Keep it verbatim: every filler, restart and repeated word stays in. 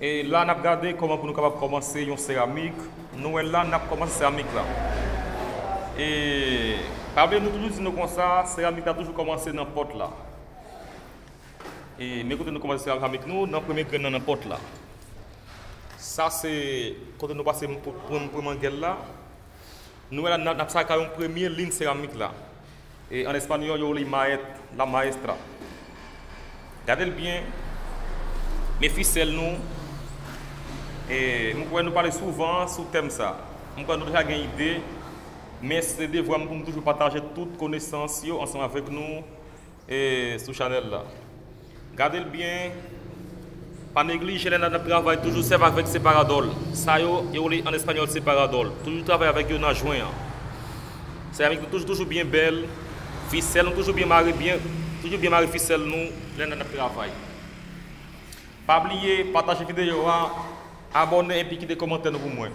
E la n ap gade kòman pou nou kapab kòmanse yon seramik. Nou wè la n ap kòmanse seramik la. E pa bliye nou toujou di nou konsa, seramik la toujou kòmanse nan pòt la. E men kote nou kòmanse seramik nou, nan premye grenn nan nan pòt la. Sa se kote nou pase pou pran manzè la. Nou wè la n ap saka yon premye liy seramik la. E an espanyòl yo rele maèt, la maestra. Gade l byen, men fisèl nou. E m kwè nou pale souvan sou tèm sa. M kwè nou deja gen ide, men se devwa m pou m toujou pataje tout konesans yo ansanm avèk nou e sou chanèl la. Gade l byen, pa neglije lè n ap travay, toujou sèvi avèk separadò. Sa yo, yo rele an espanyòl separadò. Toujou travay avèk yo nan jwen an. Seramik nou toujou, toujou byen bèl. Fisèl nou toujou byen mare byen, toujou byen mare fisèl nou lè n ap travay. Pa bliye pataje videyo a, abòne epi kite kòmantè nou pou mwen.